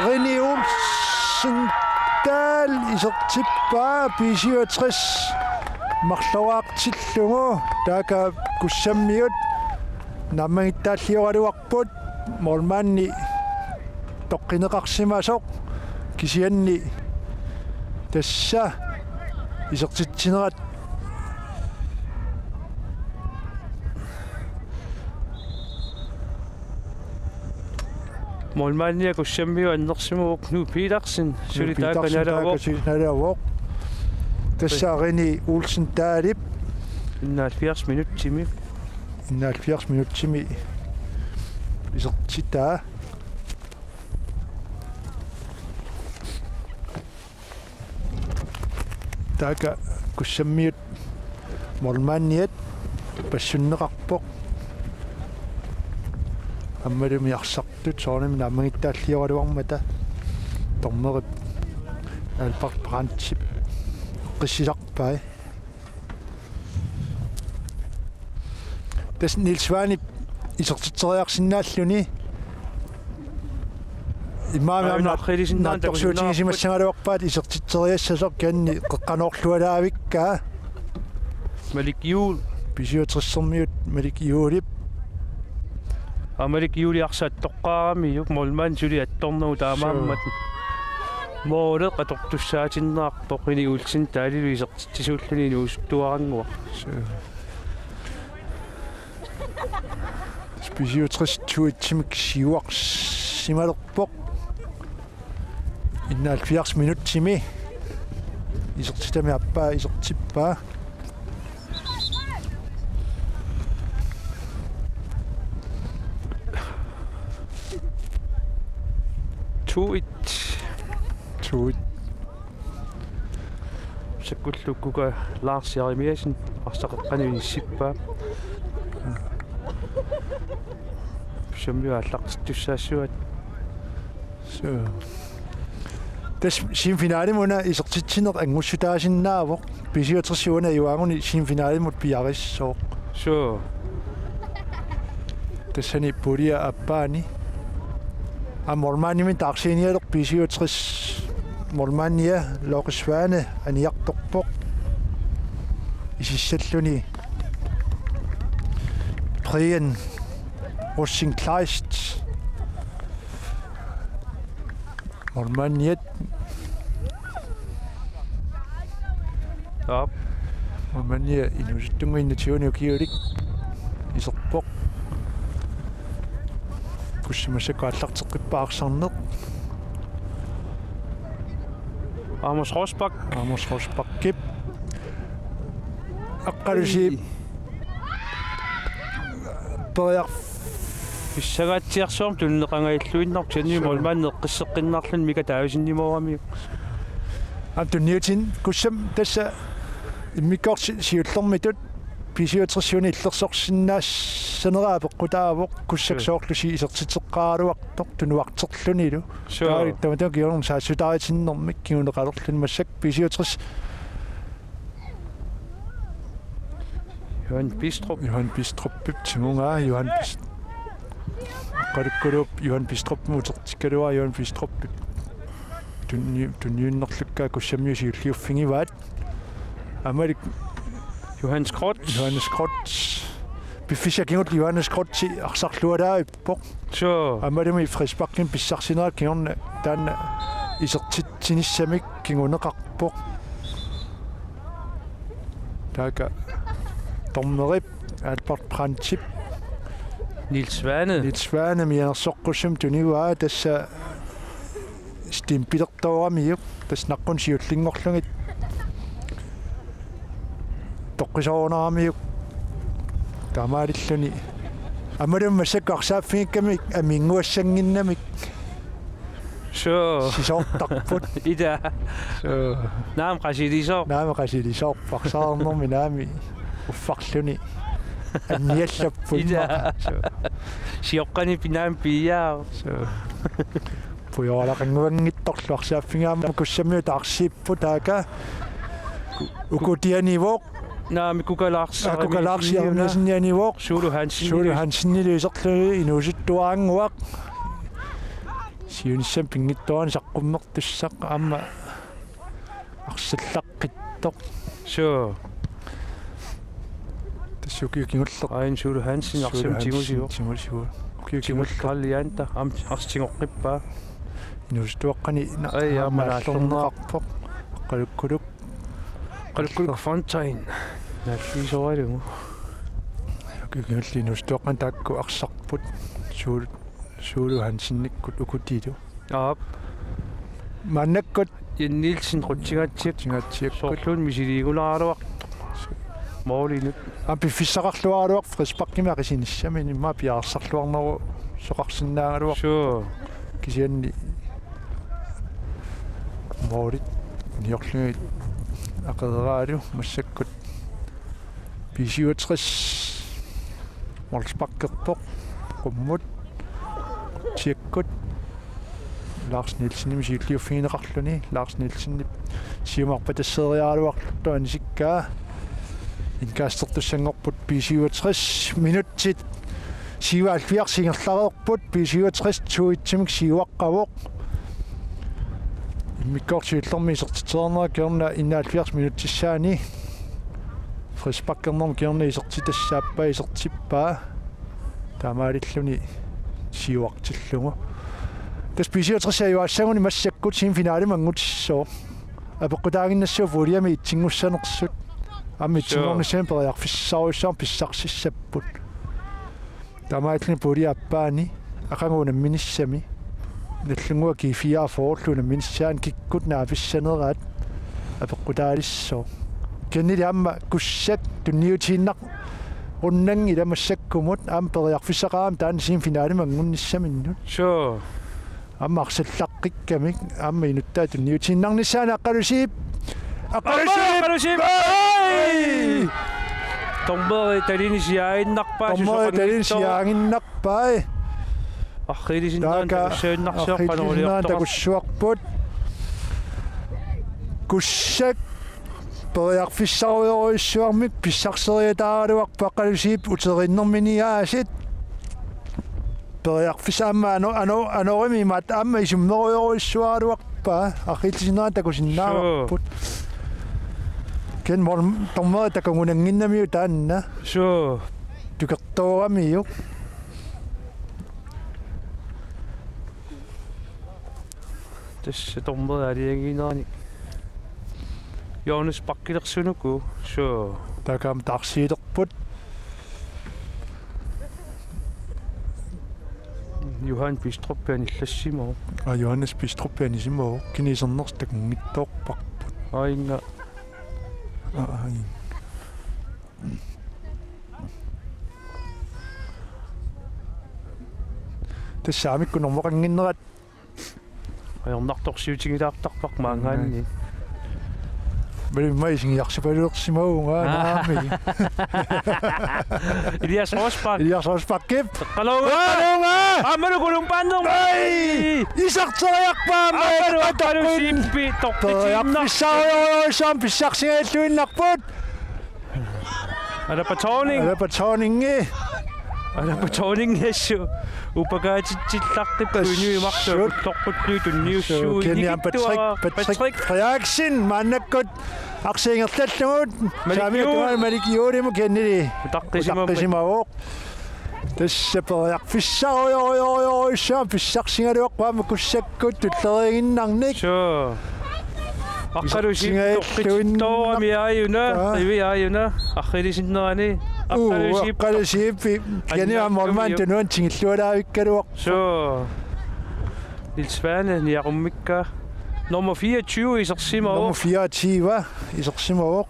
Rene Olsen Dahl isertippaa B syvogtres marloraartillugu. Taakku Kussammiut naammagittaalliorluarput. Målmandi toqqineqarsimasoq kisianni tassa isertitsinerat målmandia Kussammiut annersimasoq Knud Petersen. Suli taakku Petersen nalavoq. Taakku suli nalavoq. Tassa Rene Olsen Dahlip. Enoghalvfjerds minutsimi. Enoghalvfjerds minutsimi isertitaa. Taakku Kussammiut målmandiat passunneqarpoq. Aammalumi arsartut soorunami naammagittaalliorluarmata dommerip Albert Brandtip eqqissisarpai. Tassa Niels Svanep isertitseriarsinnaalluni. Immaqa aamma aamma aqqilissinnaanngilaq naatsorsuutigisimassagaluarpaat isertitseriassasoq kisianni qeqqanoorlualaavikkaa. Malik Juul. B syvogtressermiut Malik Juulip. Aa, Malik Juuli arsaq attoqqaaramiuk, målmand suli attornagu taamaammat. Suu. Måleq atortussaatinneqarpoq, Rene Olsen Dahlip isertitsisuulluni inuusuttuarannguaq. Suu. B syvogtres to-etsimik siuarsimalerpoq. Enoghalvfjerds minutsimi isertitami aappaa isertippaa. To et. To et. Sakkullu Kuka Lars Jeremiassen arsaq qeqqanut inissippaa. Pisami aallartittussaassuat. Suu. Tassa semifinalimut una isertitsineq angussutaasinnaavoq. B syvogtres una ajugaanguni semifinalimut piareersooq. Suu. Tassani puljip aappaani. Aamma målmandimik taarsiinialerpoq B syvogtres målmandia Lars Svane aniartorpoq. Isissalluni Brian Rosing Kleist. Målmandiat. Aap. Målmandia inuusuttunnguit enogtyve ukiulik iserpoq. Kussammi massakkut aallarteqqippaa arsarneq. Amos Rosbach. Amos Rosbachip. Aqqalusiip. Periar- Pissangaatsiarsuarmik tunineqangajalluinnarpoq, kisianni målmandi eqqisseqqinnarluni Mika Davidsenimooramiuk. Aamma tunniutin Kussammi tassa immikkoortut siullermitut B syvogtres-iunik illersorsinnaassanera apeqqutaavoq, Kussak soorlu isertitseqqaaraluartoq tunuarterlunilu. Suu. Taava tamatuma kingorna saassutaatinnermik kinguneqalerluni massakkut B syvogtres. Johan Bistrup. Johan Bistrupip timungaa, Johan Bist-, Aqqalukkuluk Johan Bistrupimut utertikkaluaa, Johan Bistrupip tunni-, tunniunnerlukkaa Kussammiut siulliuffigivaat. Aamma Johannes Krotz. Johannes Krotz. Piffissaq kingulleq Johannes Krotzi arsarlualaarpoq. Suu. Aammalumi frisparkimik pissarsinerat kingorna taanna isertitsinissamik kinguneqarpoq. Taakku dommerip Albert Brandtip. Niels Svane. Niels Svane mianersoqqussummik tunivaa, tassa stempelertooramiuk, tassa naqqunut siullinngorlugit toqqisoorunaramiuk taamaalilluni. Aammalumi massakkut arsaaffigikkami aminnguassannginnamik. Suu. Sisoortarput. Ila. Suu. Naamik qasilisoorpoq. Naamik qasilisoorpoq, arsaarnermi naamik uffarluni anniallapput. Ila. Suu. Sioqqani pinaam piiaa. Suu. Pujooralaqannguanngitsorlu arsaaffigaammat Kussammiut taarsiipput taakku. Ukutianivoq. Naamik Kuka Lars. Aa, Kuka Lars Jeremiassenianivoq. Suulu Hansen. Suulu Hansenilu iserluni inuusuttuaraannguaq. Siunissami pinngitsoorani saqqummertussaq aamma arsallaqqittoq. Suu. Tassa ukiut kingulleq. Ain Suulu Hansen. Suulu arsamik Hansen tigusivoq. Tigusivoq. Ukiut kingulleq. Tigusivoq Karl Janta. Aamma arsamik tigoqqippaa. Inuusuttuaqqani na-, ai, aamma aamma naallerneqarpoq. Aqqalukkuluk. Aqqalukkuluk Fontaine. Naalliisoralugu. Ukiut kingulliit inuusuttuaqqani taakku arsarput. Suul-, Suulu Hansenikkut ukutilu. Aap. Maannakkut Jan Nielsen Qutsingatsiak. Qutsingatsiakkut. Soorluuna misiliigunaraluartoq. Målinut. Aamma piffissaqarluaraluarpoq frisparkimik aqisinissaminik, immaqa piareersarluarnerusoqarsinnaagaluarpoq. Suu. Kisianni målit niorlugit aqereeraalu massakkut B syvogtres målsparkerpoq qummut. Tsiakkut. Lars Nielsenimit siulliuffigineqarluni. Lars Nielsenip siumut arpatasseeriaraluartoq anisikkaa. Indkastertussanngorput B syvogtres, minutsit syvoghalvfjerds ingerlareerput, B syvogtres to-et-imik siuaqqavoq. Immikkoortut siullermik isertitsereernerat kingorna enoghalvfjerds minutsissaani. Frisparkernermut kingorna isertitassaappaa, isertippaa. Taamaalilluni siuartillugu. Tassa B syvogtres ajugassaguni massakkut semifinalimut angutissaaq. Apeqqutaaginnassaaq puljemi etsinngussanersut. Aamma etsinngornissamut periarfissarujussuarmik pissarsissapput. Taamaalilluni puljip aappaani aqagu unamminissami. Nallunnguaq G fireogfyrre unamminissaanut kikkut naapissaneraat apeqqutaalissaaq. Kisiannili aamma Kussak tunniutiinnaq unnanngilaq massakkumut aamma periarfissaqarami taanna semifinalimut angunnissaminnut. Suu. Aamma arsallaqqikkamik aamma inuttaat tunniutiinnarnissaannik. Aqqalusiip Aqqalusiip! Aqqalusiip! Ai! Dommeri talini siaaginnarpaa. Dommeri talini siaaginnarpaa. Arriilisinnaanera takussaginnarsiorput, arriilisinnaanera takussaginnarsiorput. Kussakka periarfissarujorujussuarmik pissarseriataaraluarput, Aqqalusiip uteriinnermini aasiit. Periarfissaq aamma ano-, ano-, anorimimaat aamma isummerujorujussuaraluarpaa, arriilisinnaanera takusinnaavarput. Suu. Ken mål-, dommeri takugunannginnamiuk taanna. Suu. Tukertooramiuk. Tassa dommeri aalajangiinerani Johannes Bakkilersunuku, suu. Taakku aamma taarsiilerput. Johan Bistrup anillassimasoq. Aa, Johannes Bistrup anisimavoq. Kisianni isernersut takunngitsoorparput. Aa, inga. Aa, inga. Tassa aamma kunnormuqannginnerat. Ajornartorsiutigilaartarpara maanngaanniit. Mali, immaqa isigiarsipalulersimavunga. Aa. Naamik. Elias Rosbach. Elias Rosbachip. Eqqaluunga. Eqqaluunga. Aammalu Kulumbaannerma. Ai! Iserteriarpaa aamma. Aammalu Aqqalusiippi toqqitiinnarpoq. Periarfissarujorujussuarmik pissarsigalluinnarput. Alaba Thorning. Alaba Thorningi. Alaba Thorningi assut upakaatitsillartippaa. Assut. Inuit marluk ulloqqullugit tunniussuugut. Kisianni aamma Patrick, Patrick Frederiksen maannakkut arsaq ingerlallugu. Malik Juul. Saamiata Malik Juulimut kisiannili utaqqisimavoq. Utaqqisimavoq. Tassa periarfissarujorujorujussuarmik pissarsigaluarput aamma Kussakkut tulleriiginnarnik. Suu. Aqqalusiip isersigalluinnarpaa. Toqqitittoorami aajuna, aa, qivi aajuna, arriilisinnerani. Uu, Aqqalusiip. Aqqalusiip, kisianni aamma målmandi tunuani tingillualaavikkaluarpoq. Suu. Niels Svane niaqummikkaa. Nummer fireogtyve isersimavoq. Nummer fireogtyve isersimavoq.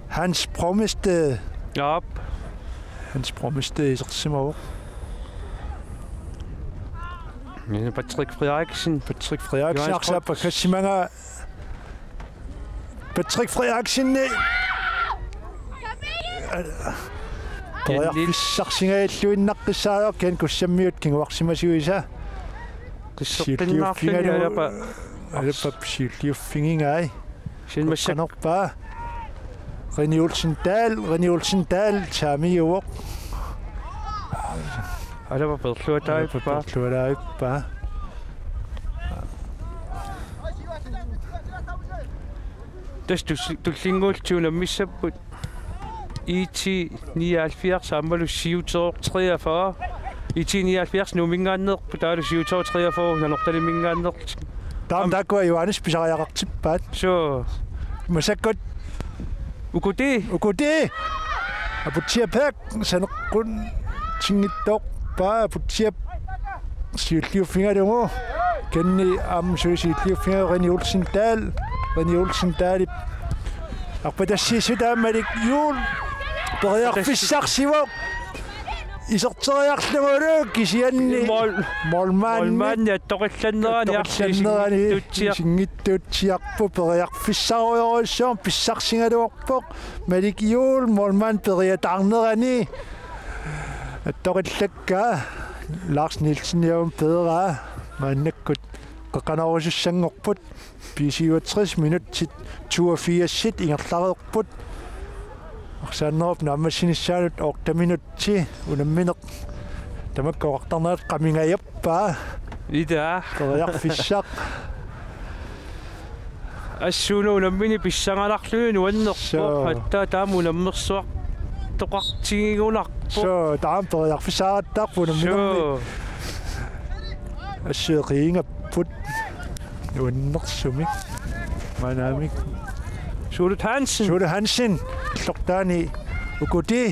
Hans Brommested. Jaap. Hans Brommested isersimavoq. Patrick Frederiksen. Patrick Frederiksen. Johannes Brommested. Arsaq pakkassimagaa. Patrick Frederiksen. Periarfissarsigalluinnaqqissaarpoq, kisianni Kussammiut kinguarsimasuisa. Qissertinnaarluni siulliuffigalugu. Alaba. Alaba siulliuffigigai. Sinmassak. Qanorpaa. René Olsen Dahl, René Olsen Dahl, saamiuvoq. Alaba peerluataavippaa. Alaba peerluataavippaa. Tassa tus-, tullinnguullutik unammissapput. IT nioghalvfjerds aammalu Siuterooq treogfyrre. IT nioghalvfjerds Nuumminngaanneerput, taavalu Siuterooq treogfyrre Nanortalimminngaanneerlutik. Taama taakkua Johannes pisariaqartippaat. Suu. Massakkut. Ukuti. Ukuti. Aputsiaq Bech saneqqunngitsoorpaa, Aputsiap siulliuffigalugu. Kisianni aamma suli siulliuffigalugu René Olsen Dahl, René Olsen Dahlip arpatassiissutaa Malik Juul. Periarfissarsivoq. Iserteriarlugulu kisianni mål-, målmandi. Målmandi attoqillannerani arsaq attoqillannerani isinngitsuutsiar-, isinngitsuutsiarpoq, periarfissarujorujussuarmik pissarsigaluarpoq. Malik Juul målmandi periataarnerani attoqillakkaa, Lars Nielsen aamma peeraa, maannakkut qeqqanoorusussanngorput. B syvogtres, minutsit toogfirsit ingerlareerput. Arsaannerup naammassinissaanut otte minutsi unammineq tamakku oqartarnerat qamingajappaa. Ida. Periarfissaq. Assut una unammineq pissanganarluni nuannerpoq. Suu. Atta taama unammersuartoqartigigunarpoq. Suu, taama periarfissaqattaarpoq unamminermi. Suu. Assut eqiingapput. Nuannersumik. Maannaamik. Suulut Hansen. Suulut Hansen. Illortaani Ukuti.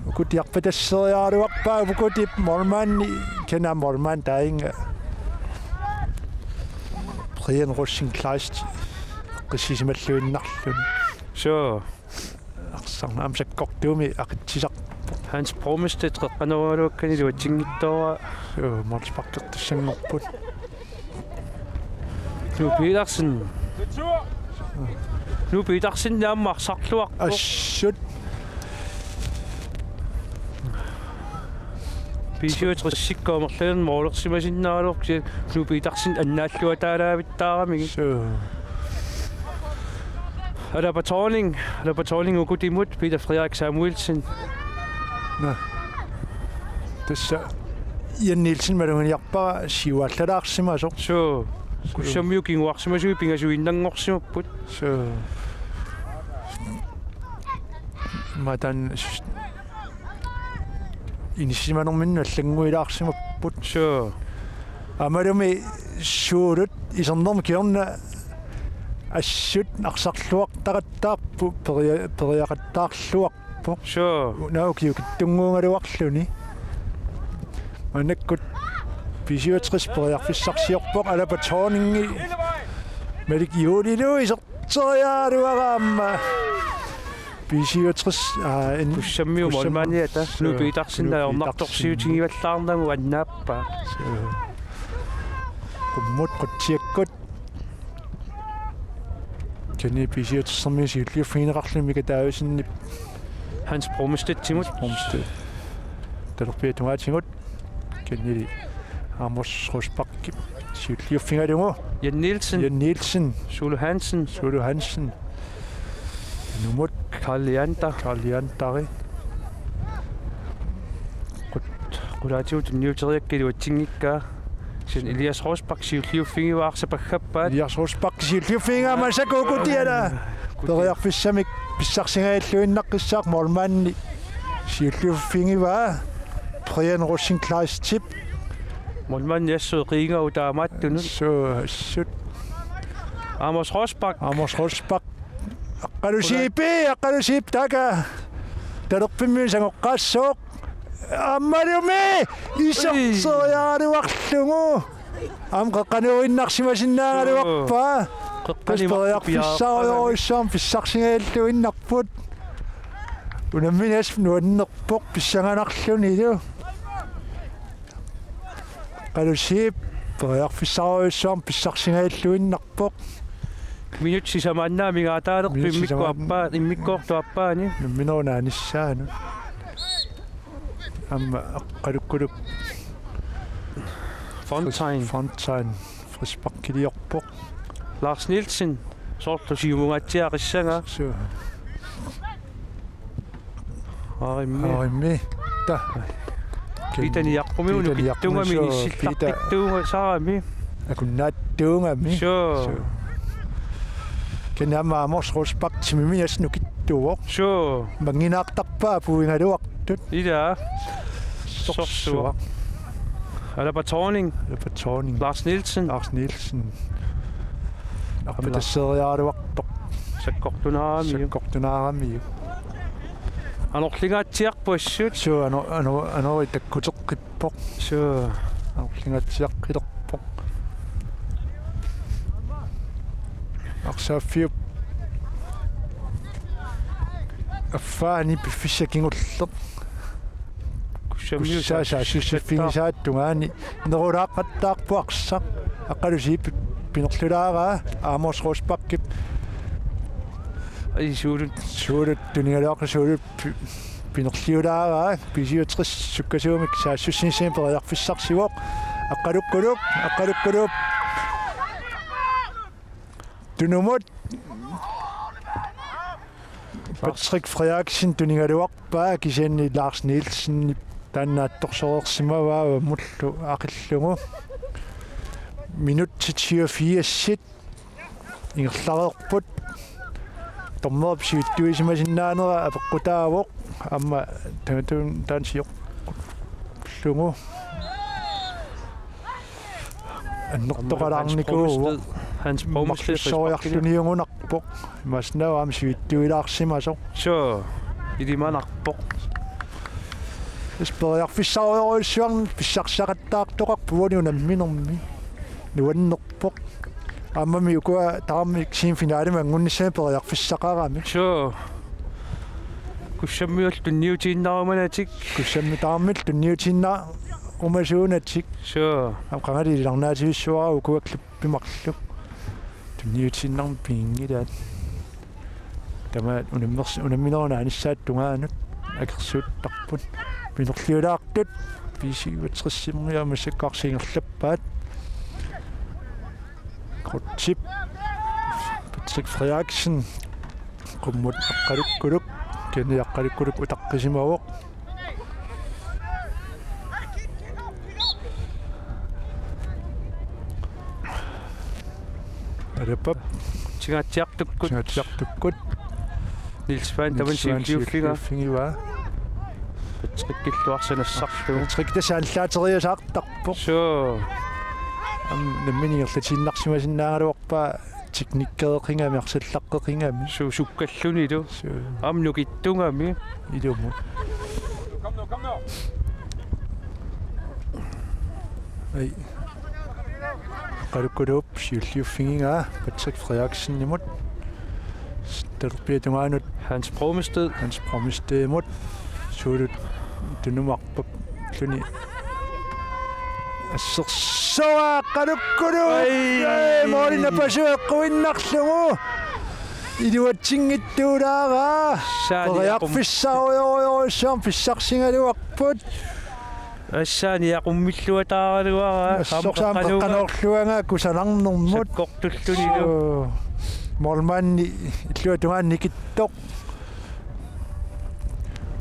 Ukuti arpatasseriaraluarpaa, Ukutip målmandi. Kisianni målmandi taanna Brian Rosing Kleist eqqissisimalluinnarluni. Suu. Arsarneq aamma sakkortuumik aqitsisarpoq. Hans Brommested qeqqanooraluakkani iluatsinngitsoorpaa. Suu, målsparkertussanngorput. Knud Petersen. Knud Petersen aamma arsarluarpoq. Assut. B syvogtres-ikkut amerlanerani målersimasinnaagaluarput, kisianni Knud Petersen annaalluataalaavittaaramigit. Suu. Alaba Thorning, Alaba Thorning ukutimut, Peter Frederik Samuelsen. Nå. Tassa Jan Nielsen maluginiarpara siuaallalaarsimasoq. Suu. Kussammiut kinguarsimasuat pingasuinnanngorsimapput. Suu. Matan s-, inissisimanerminnut allannguilaarsimapput. Suu. Aammalumi Suulut isernermut kingorna assut arsarluartaqattaarput, peria-, periaqattaarluarpoq. Suu. Una ukiukittunnguugaluarluni. Maannakkut B syvogtres periarfissarsiorpoq, Alaba Thorningi Malik Juulilu iserteriaraluaraama. B syvogtres, aa, en-, Kussammiut Kussammiut målmandiata, Knud Petersen, Knud Petersen, ajornartorsiutigivallaarnagu annaappaa. Suu. Qummut qutsiakkut. Kisianni B syvogtres-ermiut siulliuffigineqarluni Mika Davidsenip Hans Brumstedtimut. Hans Brumstedt. Talerpiata tungaatigut. Kisiannili Amos Rosbach siulliuffigalugu. Jan Nielsen. Jan Nielsen. Sulu Hansen. Sulu Hansen. Numut. Karl Leander. Karl Leanderi. Qut-, qulaatigut tunniuteriarakku iluatsinngikkaa. Kisianni Elias Rosbach siulliuffigivaa, arsaq paggappaat. Elias Rosbach siulliuffigigaa, Masako Kutiala. Kuti. Periarfissamik pissarsigajalluinnaqqissaaq, målmandi siulliuffigivaa. Brian Rosenkleistip. Målmandi assut eqiigaagut taamaattunut. Suu, assut. Amos Rosbach. Amos Rosbach. Aqqalusiipi, Aqqalusiip taakku. Talerpimmiut sangoqqaassooq. Aammalumi iserteriaraluarlugu. Aamma qeqqaniinnarsimasinnaagaluarpaa. Qeqqani periarfissarujussuarmik pissarsigajalluinnarput. Unammineq nuannerpoq pissanganarlunilu. Aqqalusiip periarfissarujussuarmik pissarsigajalluinnarpoq. Minutsit sisamaannaat amigaataalerput. Minutsit immikkut sisamaannaat. Appaa-, immikkoortup aappaani. Unamminerup naanissaanut. Aamma Aqqalukkuluk. Fontain. Fontain. Frisparkiliorpoq. Lars Nielsen. Soorlu siumungaatsiaq aqissagaa. Suu. Aarimmi. Aarimmi. Ta. Peter Niarpumi. Peter Niarpumi, unukittuugami, suu, inissillartittuugami. Peter. Saarami. Akunnaattuugami. Suu. Suu. Kisianni aamma Amos Rosbach timiminas nukittuuvoq. Suu. Mannginnaartarpaa puigaluartut. Ilaa. Sorsuaq. Sorsuaq. Alaba Thorning. Alaba Thorning. Lars Nielsen. Lars Nielsen. Aamma. Arpatasseriaraluartoq. Sakkortunaaramiuk. Sakkortunaaramiuk. Anorlingaatsiarpoq assut. Suu, ano-, ano-, anori takkuteqqippoq. Suu. Anorlingaatsiaqqilerpoq. Arsaaffiup affaani piffissaq kingulleq. Kussammiut. Kussaa saassussiffigisaata tungaani nerulaaqqattaarpoq arsaq. Aqqalusiip pinerlulaaraa, Amos Rosbachip. Ai, Suulut. Suulut tunigaluarpoq, Suulut pi-, pinerliulaaraa, B syvogtres sukkasuumik saassussinissamik periarfissarsivoq. Aqqalukkuluk, Aqqalukkuluk. Tunumut. Patrick Frederiksen tunigaluarpaa, kisianni Lars Nielsen taanna attorsoreersimavaa avammullu aqillugu. Minutsit syvogfirsit ingerlareerput. Dommerip sivitsuisimasinnaanera apeqqutaavoq, aamma tamatun taanna sioqqullugu. Annertoqalaarnikuuvoq. Hans Brumstedt. Hans Brumstedt. Marlussoriarluniugunarpoq. Imaassinnaavoq aamma sivitsuilaarsimasoq. Suu. Ilimanarpoq. Tassa periarfissarujorujussuarmik pissarsisaqattaartoqarpoq uani unamminermi. Nuannerpoq. Aammami ukua tamarmik semifinalemi angunnissamik periarfissaqaramik. Suu. Kussammiut tunniutiinnarumanatik. Kussammi tamarmik tunniutiinnarumasuunatik. Suu. Aamma qangali ilinniartivissuara ukua klubbit marluk. Niutiinnarmi piginngilaat. Tamaat unammers-, unamminerunaanissaata tungaanut akersuuttarput. Pinerliulaartut B syvogtressimmiut massakkut ingerlappaat. Kortip. Patrick Frederiksen. Qummut Aqqalukkuluk. Kini Aqqalukkuluk utaqqisimavoq. Alapap. Tigaatsiartukkut. Tigaatsiartukkut. Niels Van Damme. Niels Van siulliuffiga. Siulliuffigiva. Patrick illuarsanassarlugu. Patrick tassa aallaateriasaartarpoq. Suu. Aamma nammineq ingerlatiinnarsimasinnaagaluarpaa teknikkereqigami arsallaqqeqigami. Suu sukkallunilu. Suu. Aamma nukittugami. Ilumut. Ai. Aqqalukkuluk siulliuffigigaa Patrick Frederiksenimut. Talerpiata tungaanut. Hans Brommested. Hans Brommestedimut. Suulut tunumarpap luni. Assersuaq Aqqalukkuluk. Ai. Ai, mooli napasui eqquinnarlugu. Iluatsinngitsuulaaraa. Saani aqum-, periarfissaarujorujussuarmik pissarsigaluarput. Assaani aqummilluataaraluaraa. Assorsuaq aamma qanoq qanoorluagaa kusanarnermut. Sakkortullunilu. Suu. Målmandi illuatungaani nikittoq.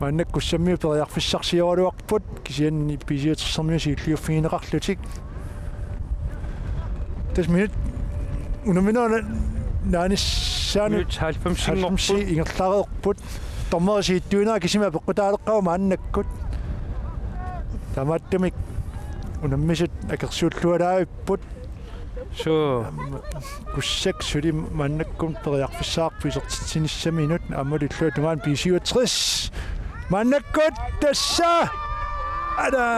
Maannakkut Kussammiut periarfissarsioraluarput, kisianni B syvogtressermiut siulliuffigineqarlutik. Tassa minut unamminerunaanissaanut. Minut halvfemsinngorput. Halvfemsi ingerlareerput. Dommeri siuttuinera kisimi apeqqutaaleqqaavoq maannakkut. Taamaattumik unammisut akersuullualaavipput. Suu. Kussak suli maannakkut periarfissaqarpoq isertitsinissaminut, aammalu illuatungaani B syvogtres. Maannakkut tassa. Ala.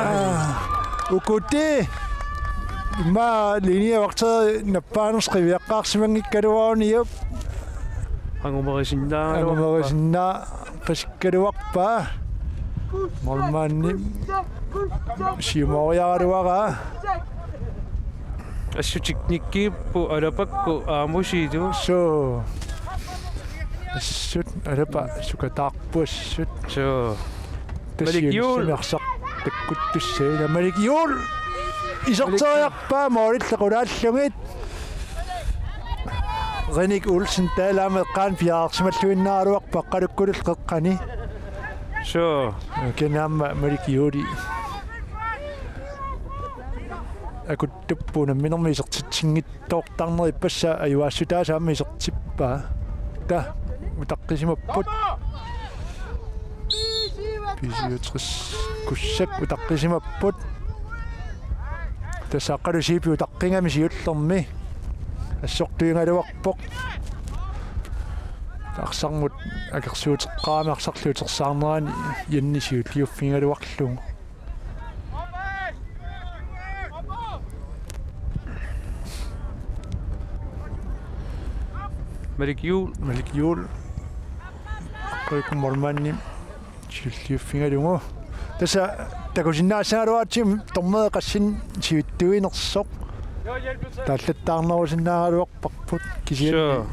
Ukuti. Immaqa linjevagteri nappaanersoq qiviaqqaarsimanngikkaluaruniuk. Angumerisinnaagaluarpaa. Angumerisinnaapasik- kaluarpaa. Målmandi siumoriaraluaraa. Assut teknikkiupput Alapakku aamusilu. Suu. Assut Alapa sukataarput assut. Suu. Malik Juul. Tassa arsaq takkuttussaavoq. Malik Juul. Iserteriarpaa målillu qulaallugit. Renik Olsen taalaami eqqaani piareersimalluinnaagaluarpoq Aqqalukkulullu qeqqani. Suu. Kinaamma Malik Juuli. Akuttupput unamminermi isertitsinngitsoortarneq, ippassaq ajuaassutaasa aamma isertippaa. Taava utaqqisimapput. B syvogtres Kussak utaqqisimapput. Tassa Aqqalu Zeebi utaqqigami siullermi. Assortuigaluarpoq. Arsarmut akersuuteqqaarami arsarlu utersaarnerani Janni siulliuffigigaluarlugu. Malik Juul. Malik Juul. Aqqalukkuluk målmandi siulliuffigalugu. Tassa takusinnaassagaluaratsigit dommeri qassinik sivitsuinersoq. Taallattaarnerusinnaagaluarparput kisianni. Suu.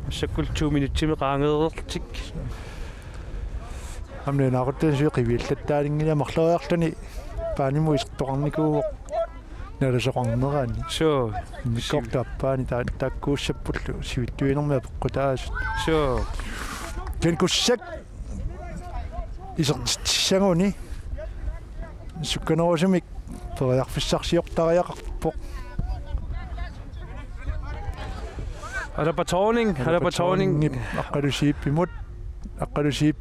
Massakkut to minutsimik qaangereerlutik. Aamma nalunaaqutaq sui qiviallattaalinngilaat, marloriarluni paanimut isertoqarnikuuvoq. Nalasoqarnerani. Suu. Immikkoortup aappaani taa-, taakkuussappullu sivitsuinermi apeqqutaasut. Suu. Kina Kussak isertitsissaguni sukkanerusumik periarfissarsiortariaqarpoq. Alapa Thorning, Alapa Thorning. Aqqalu Zeebimut, Aqqalu Zeeb.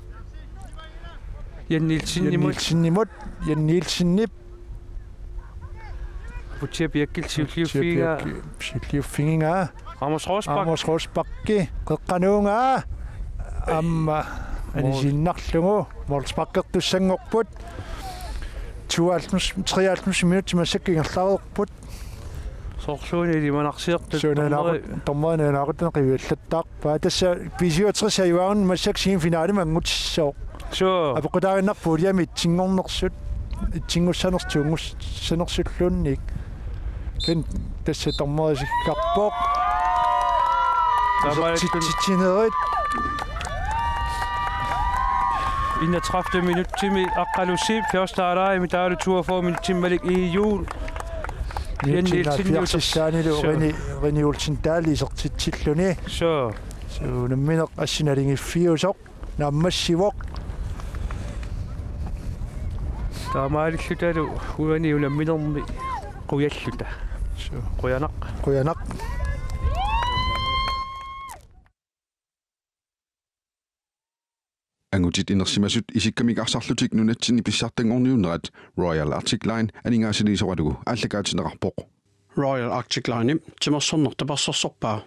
Jan Nielsenimut. Jan Nielsenimut, Jan Nielsenip. Butcher Birkil siulliuffigigaa. Butcher Birkil siulliuffigigaa. Amos Rosbach. Amos Rosbach qeqqanuugaa. Aamma anisiinnarlugu. Målsparkertussanngorput. Tooghalvfems, treoghalvfems minutsit massakkut ingerlareerput. Soorluuna ilimanarsiortut. Suu, nalunaaqut-, dommeri-, dommeri nalunaaqutaq qiviallattaarpaa. Tassa B syvogtres ajugaanni massakkut semifinalemi angutissasoq. Suu. Apeqqutaaginnarpoq puljemi itsinngornersut, itsinngussanersut, tunngassanersulluunniit. Kina tassa dommeri isikkoqarpoq. Taamaaliorluni isertitsinerit. Enogtredivte minutsimi Aqqalusiip første halvlegimi, taavalu toogfyrre minutsimi Malik E. Juul. Jan Nielsen, Nielsen, Nielsen. Suu. Rene, Rene Olsen Dahl isertitsilluni. Suu. Suu, nammineq assi naligiiffiusoq. Naammassivoq. Taamaalillutalu uani unamminermi qujalluta. Suu. Qujanaq. Qujanaq. Angutit inersimasut isikkamik arsarlutik nunatsinni pissartanngorniunnerat Royal Arctic Line aningaasaliisoralugu aallakaatinneqarpoq. Royal Arctic Line timersorneq tapersersorpaa.